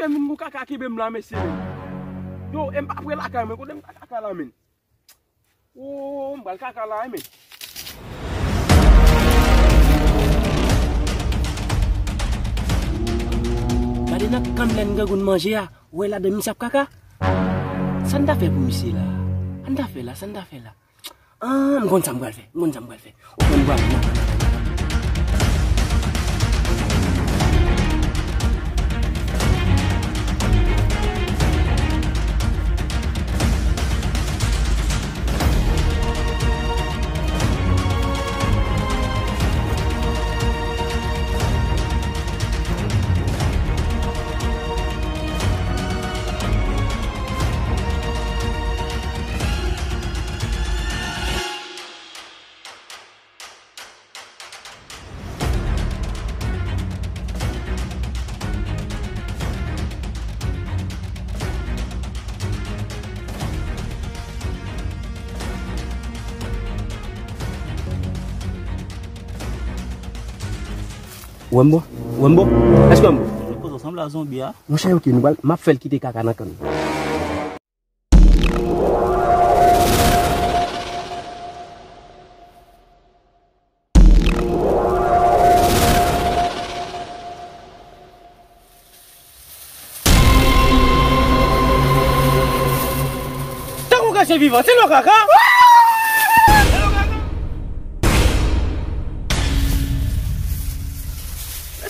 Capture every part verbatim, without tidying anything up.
Moun pou kaka kenbe m la, mesye, men. Yo, e m pa pre lakay mwen, kote m ta kaka la, men. Oh, m pral kaka la, men. Gade nan kanm lè n grangou n manje a, ou wè ladan misye ap kaka? Sa n ta fè pou misye la? Sa n ta fè la? Sa n ta fè la? Ah, m konn sa m pral fè. M konn sa m pral fè. Ou konn pral fè. Wembo? Wembo? Èske Wembo? Li poze sanble a zonbi a. Monchè, ok, nou pral, m ap fè l kite kaka nan kann. Tankou kase vivan, se lò kaka.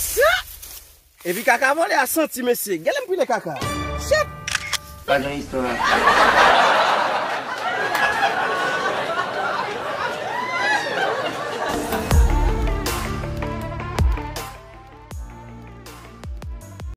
Sa! Epi kaka vòlè a santi, mesye. Gade m pile kaka. Shit! Pa gen istwa.